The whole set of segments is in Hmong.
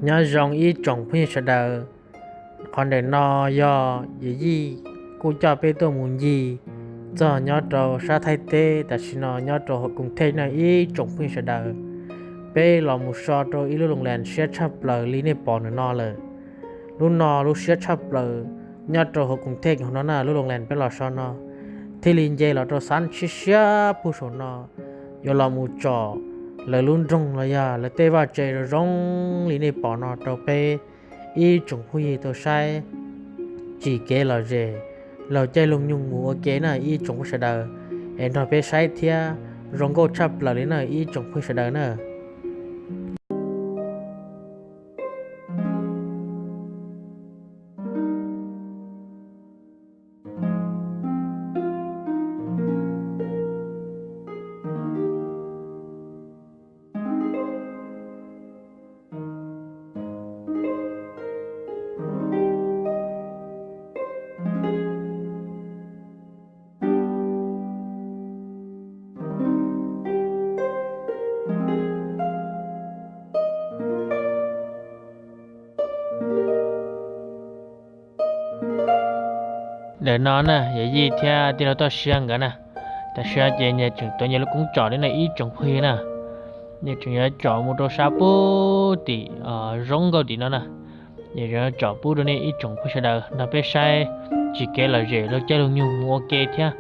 Nyob zoo ib tsoom phooj ywg sawv daws, qhov ntawm no yog Yawm Yij kuj coj peb tuaj mus ncig txog nyob rau sab Thaib teb, tam sim no nyob rau hauv Koos Thej na ib tsoom phooj ywg sawv daws. Peb los mus so rau ib lub loos lees siab tshaj plaws li nej pom ntawm no lawm. Lub no lub siab tshaj plaws nyob rau hauv Koos Thej hauv no na, lub loos lees peb los so no thiaj li nce los rau xab siab siab puag saum no, yuav los mus tsom lawv lub nroog los yog lawv tej vaj tse zoo zoo li nej pom no rau peb ib tsoom phooj ywg tau saib tsim kev lom zem, laug caij laug nyoog mus ua ke na ib tsoom phooj sawv daws, es nrog peb saib thiab, zoo nkauj tshaj plaws li na ib tsoom phooj sawv daws na. Ntawm no na Yawm Yij thiab tij laug Toj Siab nkawd na, tam sim no ces nyias tseem tuav nyias lub koob tsom li na ib tsoom phooj ywg na. Nyias tseem yuav tsom mus rau sab puag tim zoo nkauj tim no na. Nyias yuav tsom pub rau nej ib tsoom phooj sawv daws nrog peb saib tsim kev lom zem, laug caij laug nyoog mus ua ke thiab,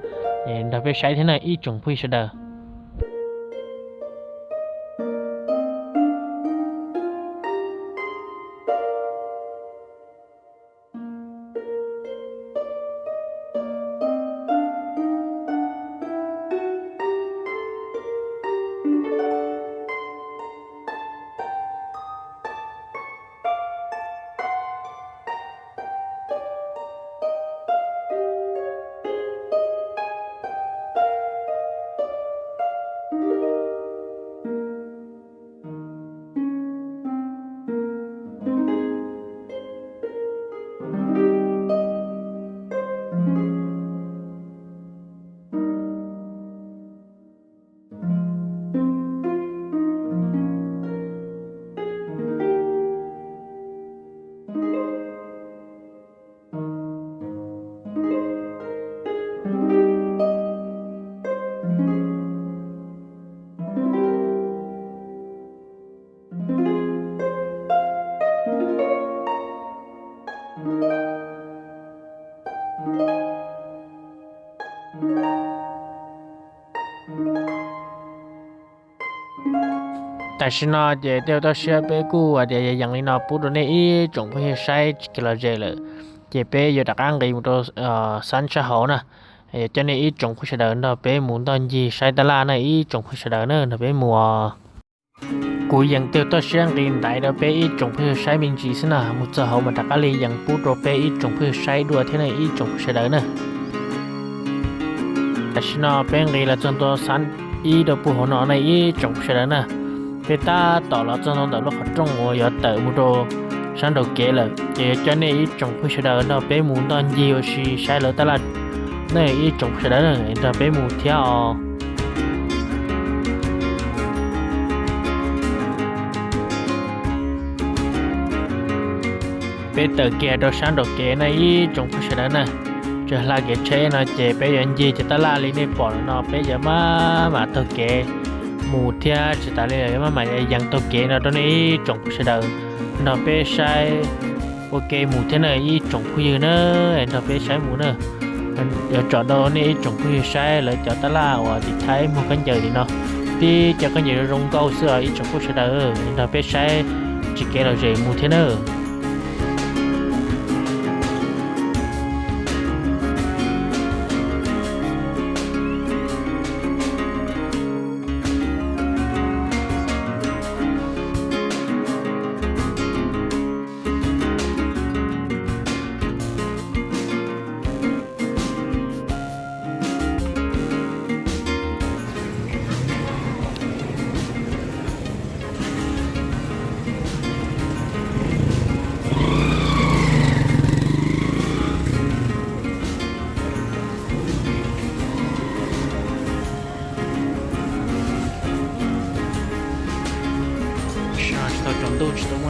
nrog peb saib thiab na ib tsoom phooj ywg sawv daws. Tam sim no ces tej toj siab peb kuj hais tias yees li no pub rau nej ib tsoom phooj ywg saib tsis kev lom zem lawm, ces peb yuav rov qab nqis mus rau xab sab hauv na, yuav coj nej ib tsoom phooj sawv daws nrog peb mus ntoj ncig saib tab laj na ib tsoom phooj sawv daws na nrog peb mus. Kuv yees tej toj siab nqis ntaiv rau peb ib tsoom phooj ywg saib me ntsis xwb na, mus txog hauv mas rov qab li yees pub rau peb ib tsoom phooj ywg saib dua thiab na ib tsoom phooj sawv daws na. Tam sim no peb nqis los txog ntua xab ib rau puag hauv no na ib tsoom phooj sawv daws na. Peb tab tom los txog ntua ntawm lub qhov rooj uas yuav tawm mus rau sab nraum kev lawm, ces yuav coj nej ib tsoom phooj sawv daws nrog peb mus ntoj ncig ua si saib lawv tab laj na ib tsoom phooj sawv daws na, nrog peb mus thiab os. Peb tawm kiag rau sab nraum kev na ib tsoom phooj sawv daws na, tsis hla kev tsheb no ces peb yuav ncig cov tab laj li nej pom no, peb yuav maj mam taug kev mus thiab tsis tas li yuav maj mam yees taug kev no rau nej ib tsoom phooj sawv daws nrog peb saib ua ke mus thiab na ib tsoom phooj ywg na, nrog peb saib mus na. Yuav tsom rau nej ib tsoom phooj ywg saib lawv cov tab laj uas tim Thaib muag khaub ncaws li no, tib cov khaub ncaws zoo nkauj xwb os ib tsoom phooj sawv daws, nrog peb saib tsis kev lom zem mus thiab na.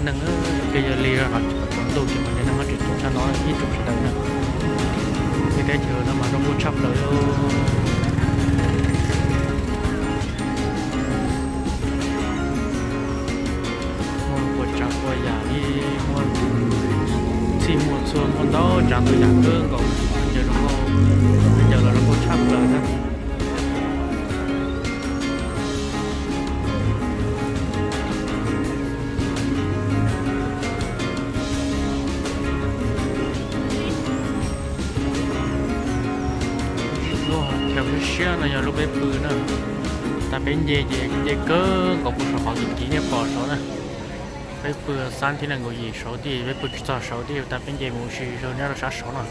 Neeg, cov yog li qhov tsaus ntuj ces mas cov neeg muaj tseem coob tshaj no ib tsoom sawv daws na. Tej teb chaws no mas zoo nkauj tshaj plaws li. Muaj ua tsav ua yam li, muaj txhij muaj txhua, muaj ntau tsav ntau yam kawg nkaus. Ntawm no, ntawm los zoo nkauj tshaj plaws na. Lub chaw siab siab no yog lub peb pw na. Tag peb nce ces nce kawg nkaus puag saum qhov kim kim nej pom saud na. Peb pw xab thiab nees nkaum yim saud thiab, peb pw tsis txog saud thiab, tag peb nce mus ua si rau nyob rau sab saud no.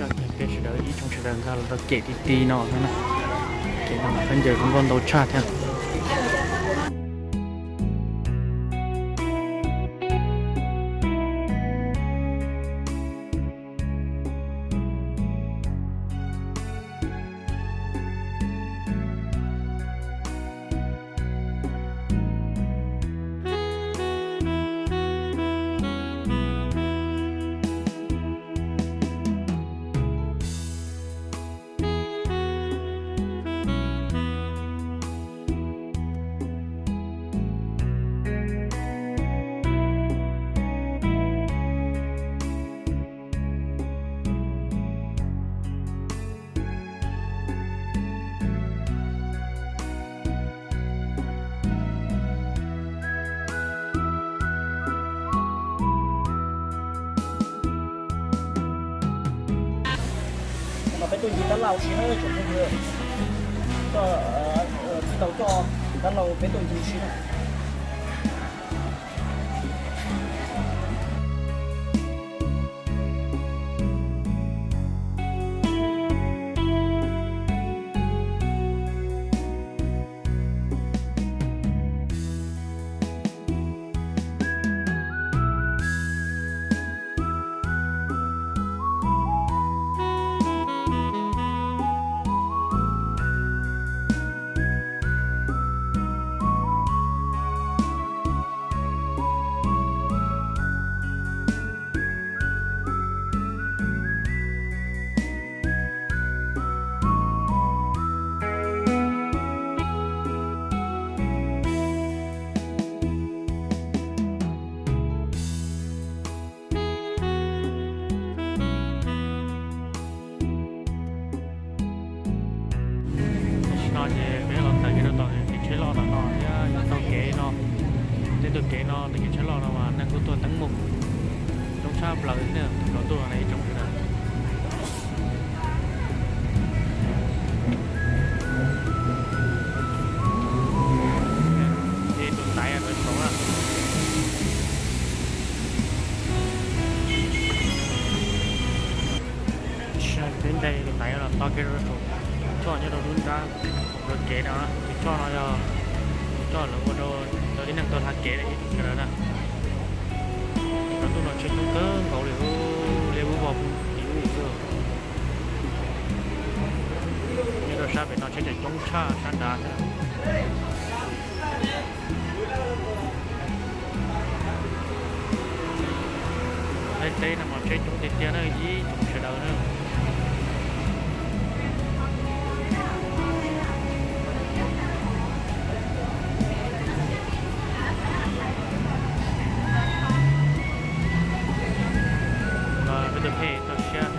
Coj peb sawv daws ib tsoom sawv daws nkag los rau kem ti ti no na. Kem no mas khaub ncaws zoo nkauj ntau tshaj thiab. Peb tuaj ncig tab laj ua si na tsoom phooj ywg. Coj, txij tau coj tab laj peb tuaj ncig ua si na. Tam sim no ces peb los tawm kiag rau tom kev tsheb loj tom no thiab, yog taug kev no, tej tus kev no, tej kev tsheb loj no mas neeg kuj tuaj teeb meem coob tshaj plaws thiab, thaum ntuj no na ib tsoom sawv daws. Tus ntaiv rau saud na. Peb nce tus ntaiv los nto kiag rau saum tus choj nyob rau lub nrab, lub kev no, tus choj no yog tus choj lawv ua rau cov tib neeg tau hla kev ib tsoom sawv daws na. Cov ntuj no tsheb coob kawg nkaus li, liab vog vog tim ub xwb. Nyob rau sab pem no tsheb coob tshaj sab nrad thiab. Teb no mas tsheb coob tiag tiag na ib tsoom sawv daws na. Peb tus phem toj siab.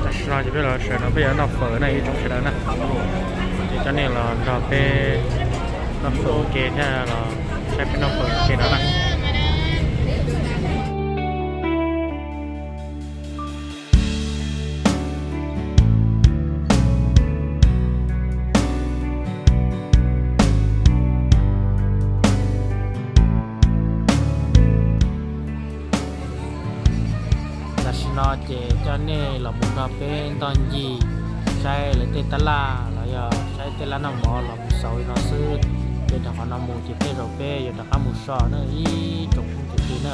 Tam sim no ces peb los sawv no peb yuav noj fawm na ib tsoom sawv daws na. Ces coj nej los nrog peb noj fawm ua ke thiab los saib peb noj fawm ua ke no na. Tam sim no ces coj nej los mus nrog peb ntoj ncig saib lawv tej tab laj los yog saib tej lab noj mov los mus xaus li no xwb. Ces dhau qhov no mus ces tej zaum peb yuav rov qab mus so na ib tsoom phooj ywg na.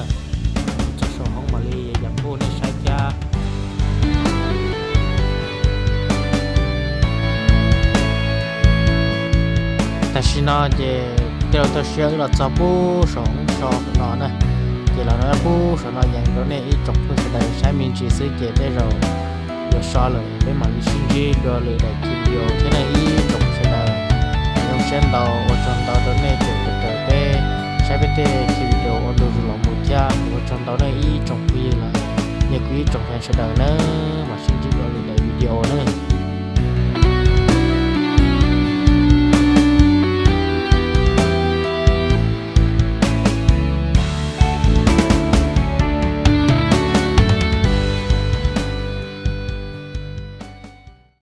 Mus txog saum hoob mam li yuav coj nej saib thiab. Tam sim no ces tej zaum toj siab wb los txog pub saum hoob so no na. Ces los no pub saum no yees rau nej ib tsoom phooj sawv daws saib me ntsis xwb ces tej zaum yuav so lawm, peb mam li sib ntsib dua lwm daim video thiab na ib tsoom sawv daws. Zoo siab ntau, ua tsaug ntau rau nej tseem caum peb saib peb tej video ua ntu zus los mus thiab ua tsaug ntau nej ib tsoom phooj ywg los yog kuv ib tsoom fans sawv daws na. Mam sib ntsib dua lwm daim video na.